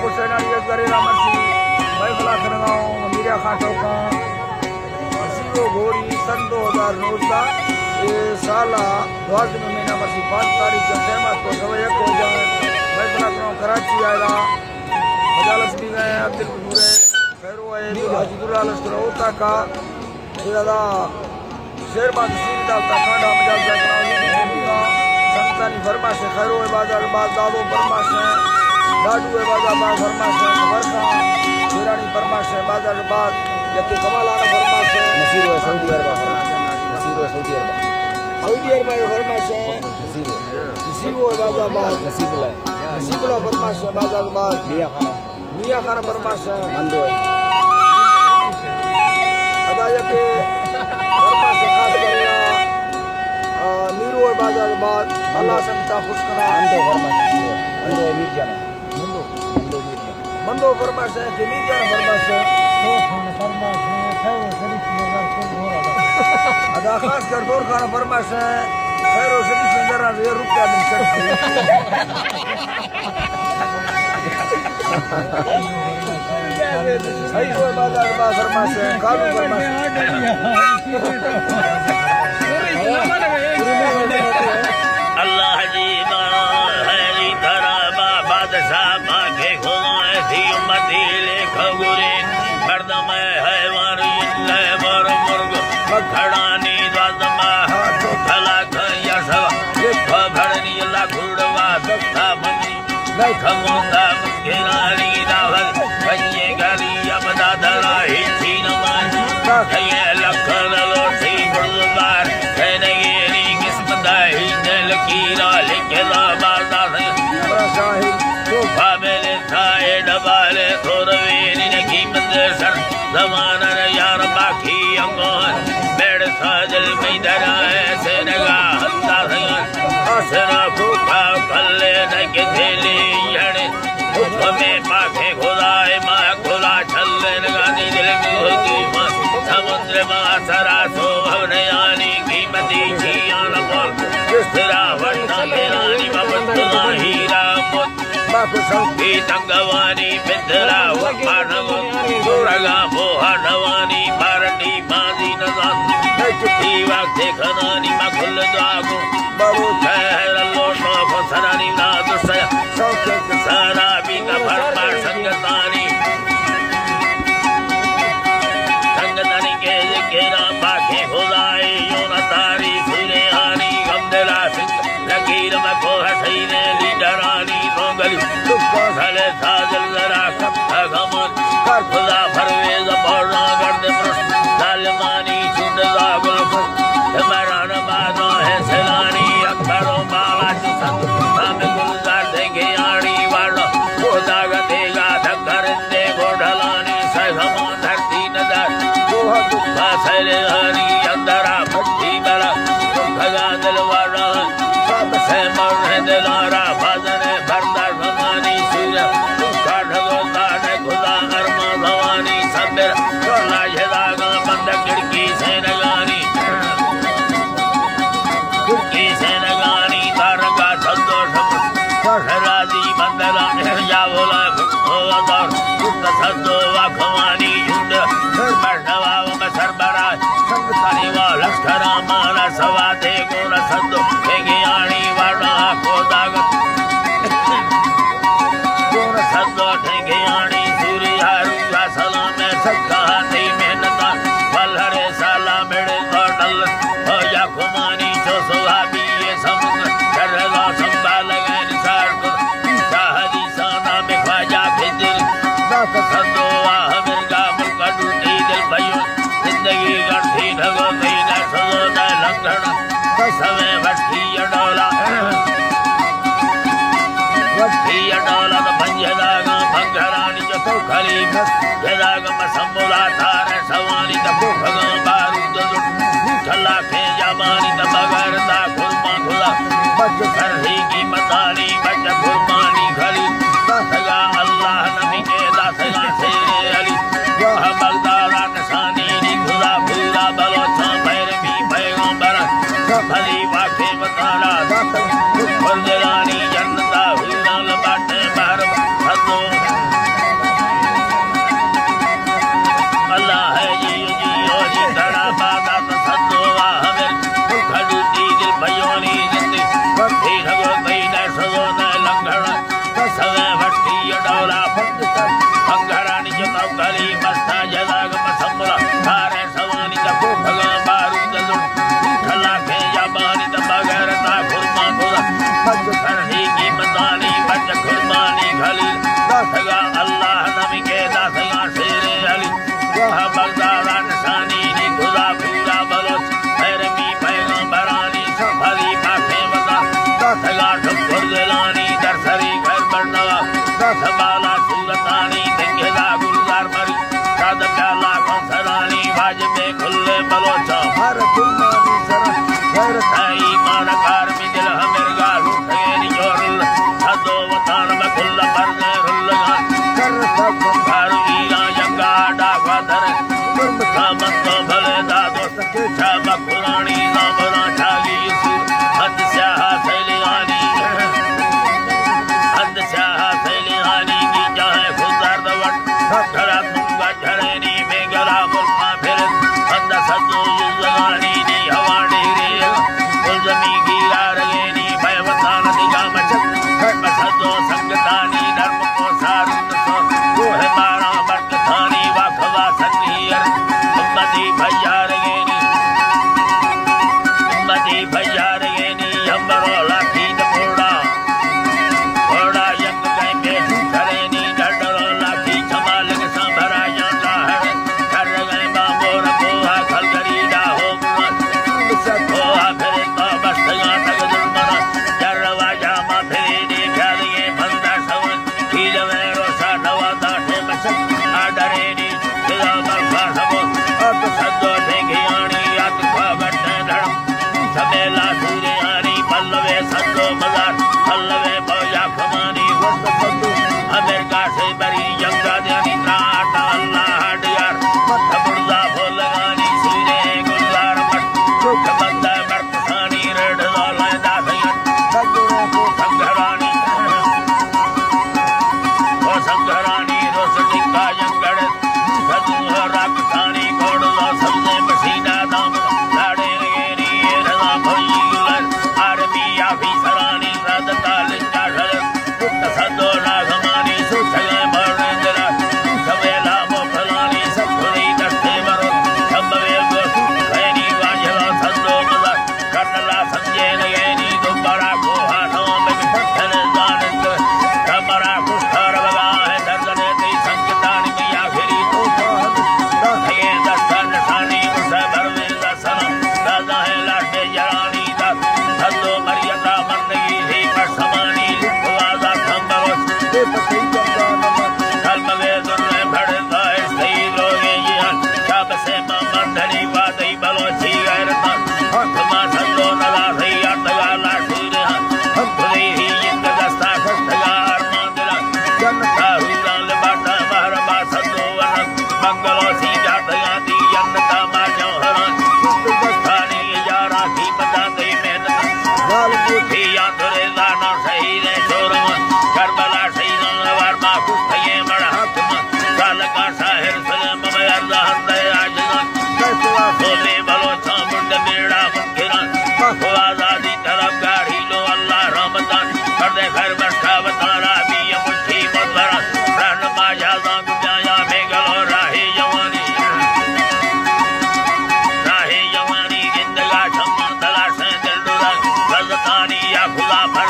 حسین علی اصغر ءِ را مرچی محفل ءَ کنگ ءَ اوں، میریا خان ٹوکاں، سی او گھوری سن دو ہزار نوزدہ ءِ سال ءِ دوازدہ مہینہ مرچی پانچ تاریخ ءَ ٹائم ءَ تو سوا یک بجہ محفل ءَ کنگ ءَ اوں کراچی ءَ را۔ مجالس بیگ ءَ ایں عبدالغفور ءِ، خیرو ءِ، حاجی عبداللہ لشکر ءِ اوتاک ءَ۔ اے ادا شیر بانک سیری دال تا کانڈا مجال جا کناں، یوٹیوب چینل ءَ سنگتانی فرمائش ءَ، خیرو ءِ بازار باز، دادو فرمائش ءَ، لاڈو ءِ بازار باز فرمائش ءَ، خبر خان شیرانی فرمائش ءَ، بازار باز، یکے کمالان ءِ فرمائش ءَ۔ نصیر ءِ سعودی عرب ءَ فرمائش ءَ، نصیر ءِ سعودی عرب ءَ۔ سعودی عرب ءَ فرمائش ءَ۔ نصیر ءِ۔ نصیر ءِ بازار باز۔ نصیب اللہ۔ نصیب اللہ فرمائش ءَ، بازار باز۔ میاں خان۔ میاں خان فرمائش ءَ۔ مندو ءِ۔ ادا یکے فرمائش ءَ خاص کر، آ، نیرو ءِ بازار باز، اللہ سنگت ءَ خوش کناں۔ مندو فرمائش ءَ۔ مندو ءِ میر جان۔ مندو۔ مندو ءِ میر جان۔ مندو فرمائش ءَ کہ میر جان فرمائش ءَ۔ دور خان فرمائش ءَ، خیر و شریف ءِ نظر کل گھوڑا۔ ادا خاص کر دور خان فرمائش ءَ، خیر و شریف ءِ نظر ءَ روپیہ دن چڑھ۔ صحیح کوئی بازار با فرمائش ءَ، کالو فرمائش ءَ۔ اللہ جی با خیری کرا با بادشاہ با کے خدا سی امتی لے کھگورے مردم حیوان لے مر مرگ مکھڑانی دادما ہاتھ کھلا کھیا سوا لکھ بھرنی اللہ گھوڑوا دکھا منی لکھ موتا گرانی داور کنی گری ابدا دراہی چین مانی کئی لکھن لوٹی بردبار کئی نگیری قسمت ہی دل کی را لکھ لا بازار شاہی تو فامل تھائے ڈبالے تو رویری نکی مندر سر زمانہ یار باقی انگون بیڑ ساجل میں درائے سے نگاہ ہندا سنگان آسرا کو کا پلے نگے دلی یڑے حکم پاک خدائے ما کلا چلے نگانی دل میں ہوتی ما سمندر ما سرا سو ہم نیانی قیمتی چیان پال کس طرح ورنہ میرانی بابت ہیرا مت ما کو سوکی تنگوانی پترا وپانگو سورگا بوہانوانی پارٹی بازی نزان نچتی وقت کھنانی ما کل دعاگو بلوچ ءِ حیر لوٹو کو سرانی نادو سیا سوچت سارا بیتا بھرپا سنگتانی سنگتانی کے ذکرا پاکیں خدائی یون تاری سوریانی غم دلا سنگ لکیر مکو حسین لیڈرانی نوگلی لکو سلے ساجل ذرا کپ غمن کر خدا پرویز پورا گرد پرش ظالمانی چند زاگل کن تمران بادو ہے سلانی اکبر و بالا چو سنگ نام گلزار دے گیانی والا خدا گتے گا دھکر دے گوڈلانی سہما دھرتی ندر گوہ دکھا سیلانی اندرا پٹی بلا دکھگا دل والا سب سے مرنے دلارا بازنے بردار زمانی سورا کاٹھگو کاٹھ خدا ارما زمانی سبر چولا جھداگا بند کھڑکی سینگانی کھڑکی سینگانی تارگا سندو سم سرازی بندگا جاولا او دور سندو واکوانی جند سر پر نواب سربراہ سنگتانی وا لشکر مانا سوا دے گون سندو گیانی وانا کو داگ گون سندو گیانی سوری ہارو سلام سکا تی محنت پلھر سلام ڑے تو ڈل ہو یا کمانی چو سوابی سمن شرگا سنبھال گئے نشار کو شاہ دی سانا میں خواجہ بھیجل داس سندو آہ مرگا ملک ڈوٹی دل بھائیو زندگی گھر تھی ڈھگو تھی نہ سزو نہ لنگھڑ سمے وٹھی اڈولا وٹھی اڈولا تو پنجے داگا بھنگرانی جو تو کھلی بس جے داگا مسمولا تھارے سوانی تو بھگا بارود کھلا کے جامانی تو بغیر دا قربان خدا بچ سر ہی قیمتانی بچ قربانی گھڑی داتگا اللہ نبی کے داتگا سیرے علی واہ بغداد نشانی نی خدا پورا بلوچاں پیرمی پیغمبر بھلی واقعے متانا داتگا پردرانی جنتا ہونا لباٹے بہر بھدو وطن را بی مٹھی مزر، رہنما شاہزاں گمیایا میگل اور راہ جوانی۔ راہ جوانی گندگا شمع تلاشیں دل ڈرگ، لذتانی یا خدا